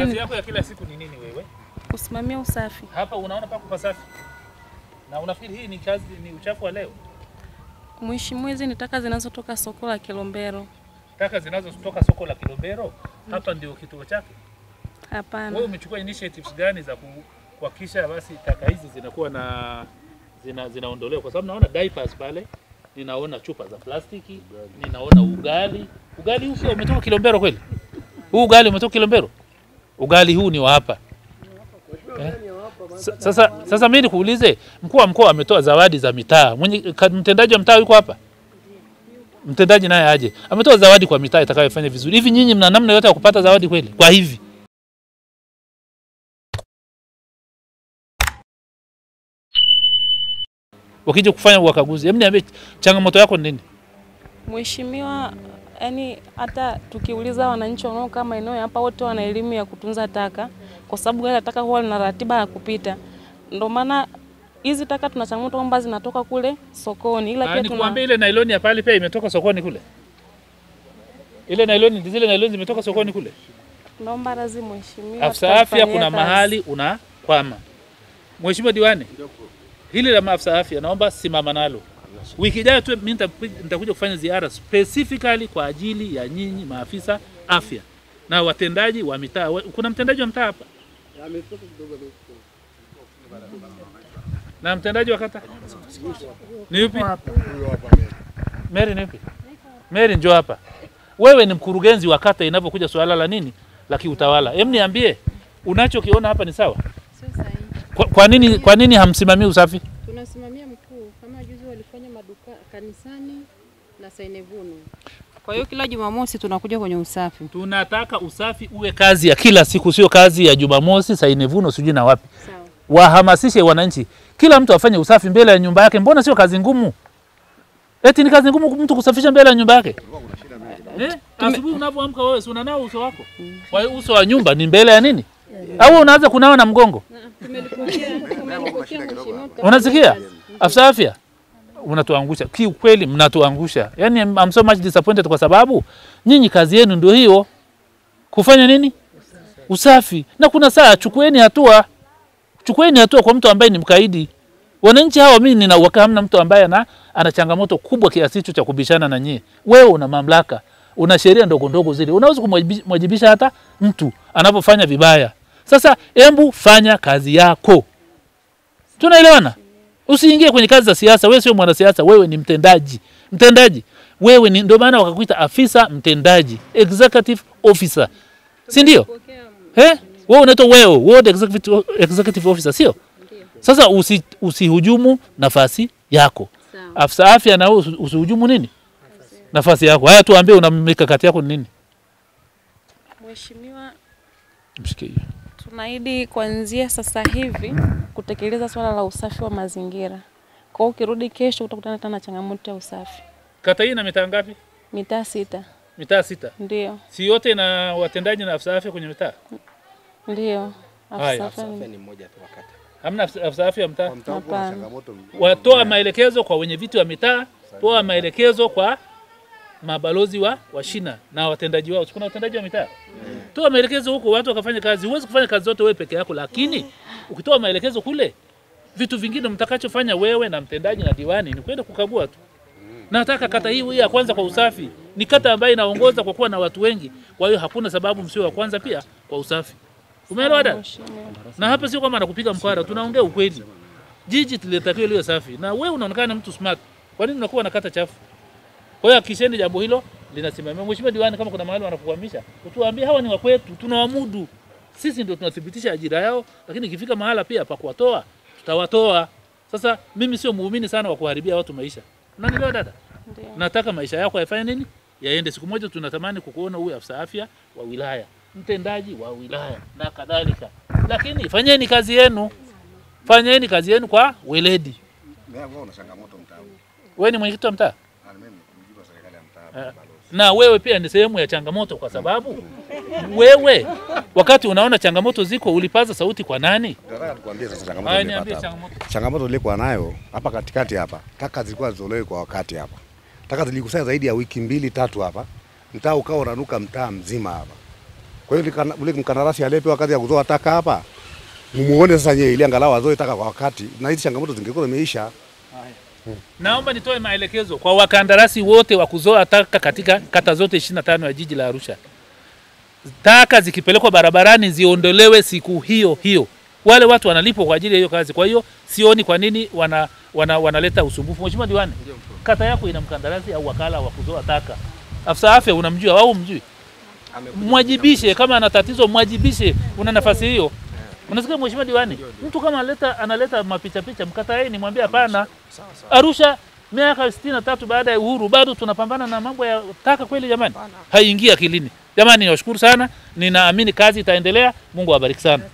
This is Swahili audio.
Kazi yako ya kila siku ni nini wewe? Kusimamia usafi. Hapa unaona pako pasafi. Na unafikiri hii ni kazi, ni uchafu wa leo? Mheshimiwa, hizi ni taka zinazotoka soko la Kilombero. Taka zinazotoka soko la Kilombero? Hapa ndio kituo chake? Hapana. Wewe umechukua initiatives gani za kuhakikisha basi taka hizi zinakuwa na zinaondolewa? Kwa sababu naona diapers pale, ninaona chupa za plastiki, ninaona ugali. Ugali huu sio umetoka Kilombero kweli? Huu ugali umetoka Kilombero? Ugali huu ni wa hapa. Eh? Sasa mimi nikuulize, mkuu wa mkoa ametoa zawadi za mitaa. Mtendaji wa mtaa yuko hapa? Mtendaji naye aje. Ametoa zawadi kwa mitaa itakayofanya vizuri. Hivi nyinyi mna namna yote ya kupata zawadi kweli? Kwa hivi wakija kufanya ukaguzi, hebu niambie changamoto yako ni nini? Mheshimiwa, yani hata tukiuliza wananchi wanaokaa maeneo hapa wote wana elimu ya kutunza taka, kwa sababu gari la taka huwa lina ratiba ya kupita. Ndio maana hizi taka tuna changamoto kwamba zinatoka kule sokoni. Ila pia tunakuambia ile nailoni ya pale pia imetoka sokoni kule. Ile nailoni, zile nailoni zimetoka sokoni kule. Naomba radhi mheshimiwa. Afisa afya kuna mahali unakwama. Mheshimiwa diwani, hili la maafisa afya naomba simama nalo. Wiki ijayo tu mimi nitakuja kufanya ziara specifically kwa ajili ya nyinyi maafisa afya na watendaji wa mitaa. Kuna mtendaji wa mtaa hapa? Na mtendaji wa kata? Ni yupi? Mary ni yupi? Mary njoo hapa. Wewe ni mkurugenzi wa kata inapokuja swala la nini? La kiutawala. Hem, niambie unachokiona hapa ni sawa? Sio sahihi. Kwa nini hamsimamii usafi? Tunasimamia mkuu. Kama juzi walifanya maduka kanisani na Sainevuno. Kwa hiyo kila Jumamosi tunakuja kwenye usafi. Tunataka usafi uwe kazi ya kila siku, sio kazi ya Jumamosi, Sainevuno, sijui na wapi. Sawa. Wahamasishe wananchi. Kila mtu afanye usafi mbele ya nyumba yake. Mbona sio kazi ngumu? Eti ni kazi ngumu mtu kusafisha mbele ya nyumba yake? Eh? Asubuhi unapoamka wewe si unanawa uso wako? Kwa hiyo uso wa nyumba ni mbele ya nini? Au unaanza kunawa na mgongo? Tumelipokea mheshimiwa. Unasikia? Afisa afya unatuangusha. Kiukweli mnatuangusha. Yaani I'm so much disappointed kwa sababu nyinyi kazi yenu ndio hiyo. Kufanya nini? Usafi. Na kuna saa chukueni hatua. Chukueni hatua kwa mtu ambaye ni mkaidi. Wananchi hawa mimi nina uhakika hamna mtu ambaye ana changamoto kubwa kiasi hicho cha kubishana na nyinyi. Wewe una mamlaka, una sheria ndogo ndogo zile. Unaweza kumwajibisha hata mtu anapofanya vibaya. Sasa embu fanya kazi yako. Tunaelewana? Usiingie kwenye kazi za siasa. Wewe sio mwanasiasa, wewe ni mtendaji. Mtendaji. Wewe ni, ndio maana wakakuita afisa mtendaji, executive officer. Si ndio? Eh? Wewe unaitwa wewe, ward executive officer, sio? Sasa usihujumu nafasi yako. Afisa afya na wewe usihujumu nini? Nafasi yako. Haya tuambie una mikakati yako ni nini? Mheshimiwa, msikie. Tunaahidi kuanzia sasa hivi kutekeleza swala la usafi wa mazingira. Kwa hiyo ukirudi kesho utakutana tena na changamoto ya usafi. Kata hii ina mitaa ngapi? Mitaa 6. Mitaa 6? Ndio. Si yote na watendaji na afisa afya kwenye mitaa? Ndio. Afisa afya ni mmoja tu wa kata. Hamna afisa afya mtaa? Watoa maelekezo kwa wenye viti wa mitaa, toa maelekezo kwa mabalozi wa shina na watendaji wao. Kuna watendaji wa mitaa? Toa maelekezo huko watu wakafanya kazi. Huwezi kufanya kazi zote wewe peke yako, lakini ukitoa maelekezo kule vitu vingine mtakachofanya wewe na mtendaji na diwani ni kwenda kukagua tu. Nataka kata hii ya kwanza kwa usafi. Ni kata ambayo inaongoza kwa kuwa na watu wengi. Kwa hiyo hakuna sababu msio wa kwanza pia kwa usafi. Umeelewa dada? Na hapa sio kama nakupiga mkwara, tunaongea ukweli. Jiji tulitakiwa liwe safi. Na wewe unaonekana mtu smart. Kwa nini unakuwa na kata chafu? Kwa hiyo hakikisheni jambo hilo linasimamia. Mheshimiwa diwani, kama kuna mahali wanakuhamisha, utuambie hawa ni wa kwetu, tunawamudu. Sisi ndio tunathibitisha ajira yao, lakini ikifika mahala pia pa kuwatoa, tutawatoa. Sasa mimi sio muumini sana wa kuharibia watu maisha. Unanielewa dada? Ndio. Nataka maisha yako yafanye nini? Yaende. Siku moja tunatamani kukuona huyu afisa afya wa wilaya, mtendaji wa wilaya na kadhalika. Lakini fanyeni kazi yenu. Fanyeni kazi yenu kwa weledi. Mimi una changamoto mtaa. Wewe ni mwenyekiti wa mtaa? Mimi mjibu wa serikali ya mtaa. Na wewe pia ni sehemu ya changamoto kwa sababu wewe wakati unaona changamoto ziko ulipaza sauti kwa nani? Nataka tukwambie sasa changamoto nilipata. Changamoto nilikuwa nayo hapa katikati hapa. Taka zilikuwa zitolewe kwa wakati hapa. Taka zilikusanya zaidi ya wiki 2-3 hapa. Mtaa ukao unanuka mtaa mzima hapa. Kwa hiyo ule mkandarasi aliyepewa kazi ya kuzoa taka hapa, mumuone sasa yeye ili angalau azoe taka kwa wakati, na hizi changamoto zingekuwa zimeisha. Naomba nitoe maelekezo kwa wakandarasi wote wa kuzoa taka katika kata zote 25 ya jiji la Arusha. Taka zikipelekwa barabarani ziondolewe siku hiyo hiyo. Wale watu wanalipwa kwa ajili ya hiyo kazi. Kwa hiyo sioni kwa nini wanaleta usumbufu. Mheshimiwa Diwani, kata yako ina mkandarasi au wakala wa kuzoa taka? Afisa afya unamjua au umjui? Mwajibishe kama ana tatizo, mwajibishe. Una nafasi hiyo. Unasikia Mheshimiwa Diwani? Mtu kama analeta mapicha picha, mkataeni, mwambie hapana. Arusha miaka 63 baada ya uhuru bado tunapambana na mambo ya taka kweli jamani? Haingii akilini. Jamani, niwashukuru sana. Ninaamini kazi itaendelea. Mungu awabariki sana.